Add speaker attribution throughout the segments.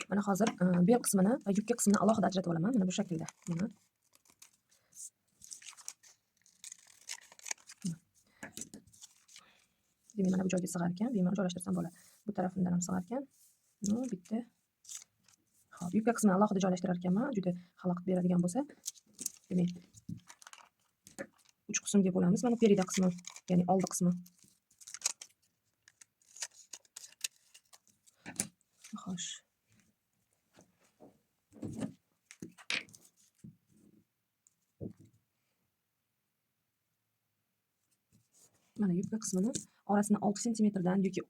Speaker 1: Mana hozir bel qismini va yubka qismini alohida ajratib olaman. Mana bu shaklda. Mana. Demak, mana bu joyga sig'ar ekan, bemalol joylashtirsam bo'ladi. Bu tarafidan ham sig'ar ekan. Ну, bitta. Xo'p, yubka qismini alohida joylashtirar ekanman, juda xalaqit beradigan bo'lsa. Demak, 3 qismga bo'lamiz. Mana perida qismi, ya'ni oldi qismi. Xo'sh. Mana yubka qismini orasini 6 santimetrdan yoki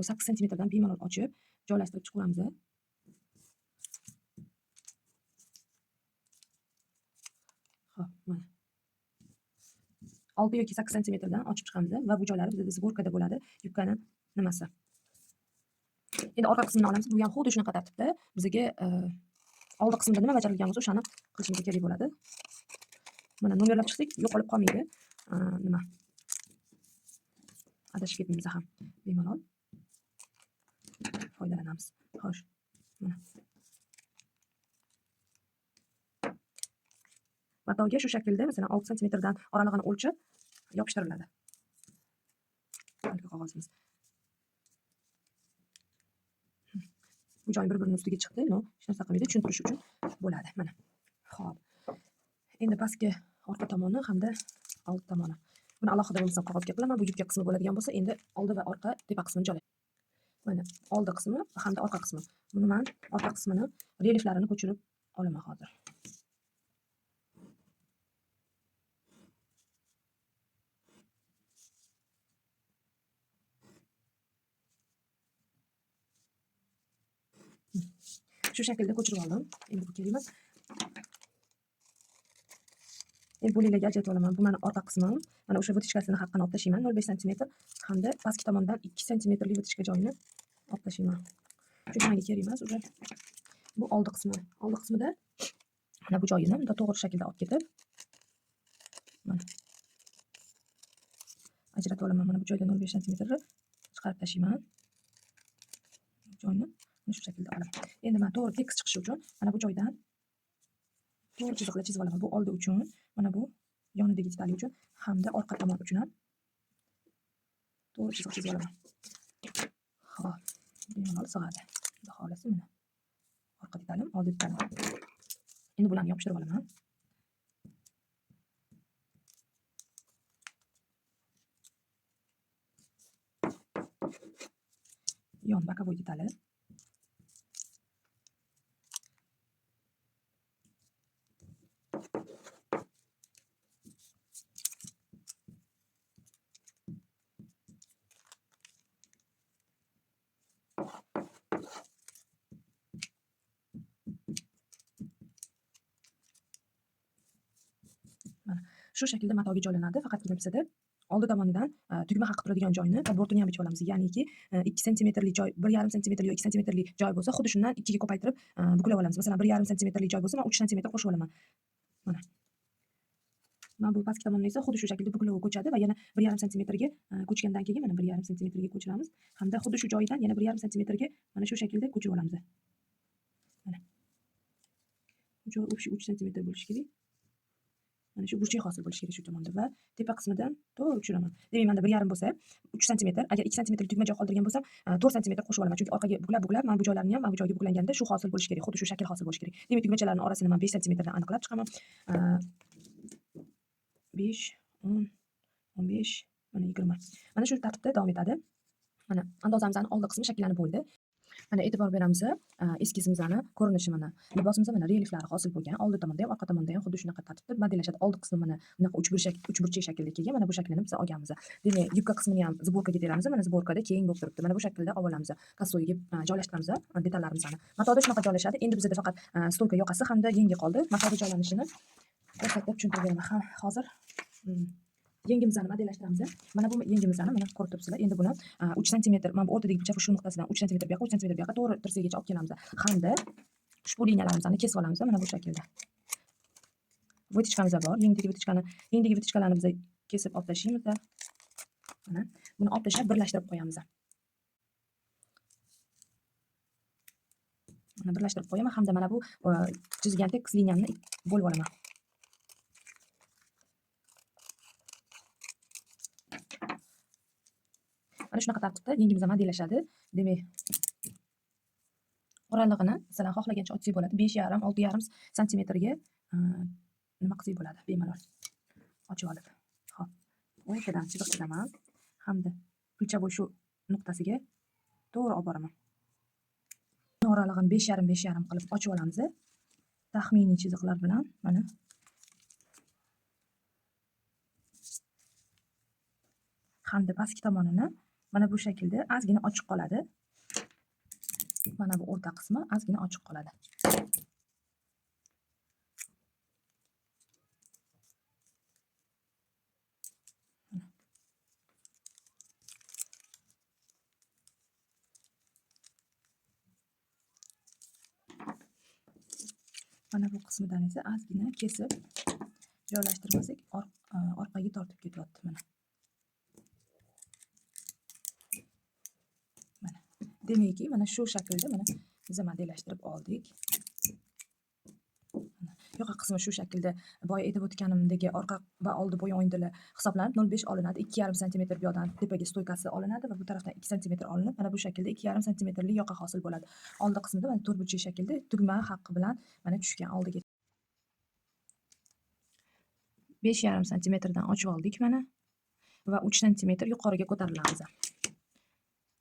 Speaker 1: 8 santimetrdan bemalol ochib joylashtirib chiqamiz. Xo'p, mana. 6 yoki 8 santimetrdan ochib chiqamiz va bu joylari bizda sborkada bo'ladi yubkani nimasi. Endi orqa qismini olamiz. Bu ham xuddi shunaqa tartibda bizga oldi qismida nima bajarilgan bo'lsa, o'shani qilishimiz kerak bo'ladi. Mana nomerlab chiqsak, yo'qolib qolmaydi. Nima? Adashib ketmaymiz ham. Bemalol foydalanamiz. Xo'sh, mana. Matoga shu shaklda, masalan, 6 santimetrdan oralig'ini o'lchab yopishtiriladi. Qog'ozimiz. Bu joy bir-birining ustiga chiqdi, no, hech narsa qilmaydi, tushuntirish uchun bo'ladi. Mana. Xo'p. Endi pastki orqa tomoni hamda old tomoni. Buni alohida bo'lmasa qog'ozga qilaman. Bu yubka qismi bo'ladigan bo'lsa, endi oldi va orqa tepa qismini joylayman. Mana oldi qismi hamda orqa qismi. Buni men orqa qismini relyeflarini ko'chirib olaman hozir. Shu shaklda ko'chirib oldim. Endi bu kerak emas. Endi bo'laklarga ajratib olaman. Bu meni orqa qismim. Mana o'sha vıtichkasini haqqini olib tashlayman 0,5 santimetr hamda pastki tomondan 2 santimetrlik vıtichka joyini olib tashlayman. Chunki menga kerak emas уже. Bu oldi qismi. Oldi qismida mana bu joyini bunday to'g'ri shaklda olib ketib mana ajratib olaman. Mana bu joyda 0,5 santimetrni chiqarib tashlayman. Bu joyni mana shu shaklda olaman. Endi men to'g'ri tekis chiqishi uchun mana bu joydan to'g'ri chiziqlar chizib olaman. Bu oldi uchun, mana bu yonidagi detali uchun hamda orqa tomon uchun ham to'g'ri chiziq chizib olaman. Xo'p, bemalol sig'adi. Xudo xolasi mana orqa detalim, oldi detalim. Endi bularni yopishtirib olaman. Yon боковой detali. Mana shu shaklda matoga joylanadi. Faqatgina bizada oldi tomonidan tugma haqi turadigan joyini va bortini ham bichib olamiz. Ya'niki 2 santimetrlik joy, 1,5 santimetrlik yoki 2 santimetrlik joy bo'lsa, xuddi shundan 2 ga ko'paytirib buklab olamiz. Masalan, 1,5 santimetrlik joy bo'lsa, men 3 santimetr qo'shib olaman. Mana. Mana bu pastki tomonni esa xuddi shu shaklda buklab ko'chadi va yana 1,5 santimetrga ko'chgandan keyin mana 1,5 santimetrga ko'chiramiz hamda xuddi shu joyidan yana 1,5 santimetrga mana shu shaklda ko'chirib olamiz. Mana. Bu joy общий 3 santimetr bo'lishi kerak. Mana shu burchak hosil bo'lishi kerak shu tomonda va tepa qismidan to'g'ri tushiraman. Demak, menda 1,5 bo'lsa, 3 santimetr, agar 2 santimetrlik tugma joy qoldirgan bo'lsam, 4 santimetr qo'shib olaman. Chunki orqaga buklab-buklab mana bu joylarni ham mana bu joyga buklanganda shu hosil bo'lishi kerak, xuddi shu shakl hosil bo'lishi kerak. Demak, tugmachalarning orasini men 5 santimetrdan aniqlab chiqaman. 5, 10, 15, mana 20. Mana shu tartibda davom etadi. Mana andozamizning oldi qismi shakllanib bo'ldi. Mana e'tibor beramiz, eskizimizni ko'rinishi mana. Libosimiz mana relyeflari hosil bo'lgan. Oldi tomonda ham, orqa tomonda ham xuddi shunaqa tartibda modellashadi. Oldi qismi mana bunaqa uchburchak shaklda kelgan. Mana bu shaklini biz olganmiz. Demak, yubka qismini ham sborkaga teramiz. Mana sborkada keng bo'lib turibdi. Mana bu shaklda olib olamiz. Kossoyga joylashtiramiz detallarimizni. Matoda shunaqa joylashadi. Endi bizda faqat stoyka yoqasi hamda yengi qoldi. Matoda joylanishini ko'rsatib tushuntirib beraman. Ha, hozir yengimizni modellashtiramiz. Mana bu yengimizni mana ko'rib turibsizlar. Endi buni 3 santimetr, mana bu o'rtadagi pichoq shu nuqtasidan 3 santimetr bu yoqqa, 3 santimetr bu yoqqa to'g'ri tirsakgacha olib kelamiz. Hamda ushbu liniyalarimizni kesib olamiz mana bu shaklda. Vıtichkamiz bor. Yengdagi vıtichkani, yengdagi vıtichkalarni biz kesib olib tashlaymiz. Mana buni olib tashlab birlashtirib qo'yamiz. Chiziqni birlashtirib qo'yaman hamda mana bu chizgan tekis liniyamni bo'lib olaman. Mana shunaqa tartibda yengimiz modellashadi. Demak, oralig'ini masalan xohlagancha ochsak bo'ladi. 5,5, 6,5 santimetrga nima qilsak bo'ladi, bemalol ochib olib. Xo'p, o'rtadan chiziq chizaman hamda плечевой shu nuqtasiga to'g'ri olib boraman. Oralig'ini 5,5, 5,5 qilib ochib olamiz. Taxminiy chiziqlar bilan mana. Hamda pastki tomonini mana bu shaklda ozgina ochiq qoladi. Mana bu o'rta qismi ozgina ochiq qoladi. Mana bu qismidan esa ozgina kesib joylashtirmasak, orqaga tortib ketyapti mana. Mana. Demakki, mana shu shaklda mana biz modellashtirib oldik. Mana yoqa qismi shu shaklda boya aytib o'tganimdagi orqa va oldi bo'yin o'yindilar hisoblanib 0,5 olinadi. 2,5 santimetr bu yoqdan tepaga stoykasi olinadi va bu tarafdan 2 santimetr olinib, mana bu shaklda 2,5 santimetrli yoqa hosil bo'ladi. Oldi qismida mana to'rtburchak shaklda tugma haqqi bilan mana tushgan oldiga. 5,5 santimetrdan ochib oldik mana va 3 santimetr yuqoriga ko'tarilamiz.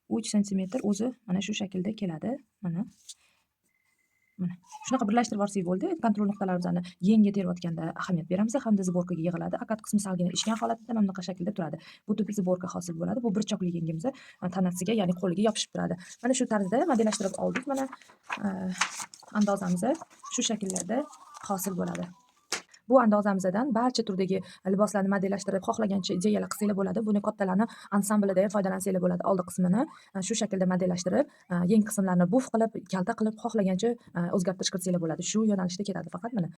Speaker 1: 3 santimetr o'zi mana shu shaklda keladi. Mana. Mana shunaqa birlashtirib olsak bo'ldi. Kontrol nuqtalarimizni yenga terayotganda ahamiyat beramiz hamda zborkaga yig'iladi. Akat qismi salgina ishgan holatda mana bunaqa shaklda turadi. Bu tip zborka hosil bo'ladi. Bu bir chokli yengimizni tanasiga, ya'ni qo'liga yopishib turadi. Mana shu tarzda modellashtirib oldik. Mana andozamiz shu shakllarda hosil bo'ladi. Bu andozamizdan barcha turdagi liboslarni modellashtirib, xohlagancha ideyalar qilsanglar bo'ladi. Buni kattalarni ansamblida ham foydalansanglar bo'ladi. Oldi qismini shu shaklda modellashtirib, yeng qismlarini buf qilib, kalta qilib, xohlagancha o'zgartirish kiritsa bo'ladi. Shu yo'nalishda ketadi faqat mana.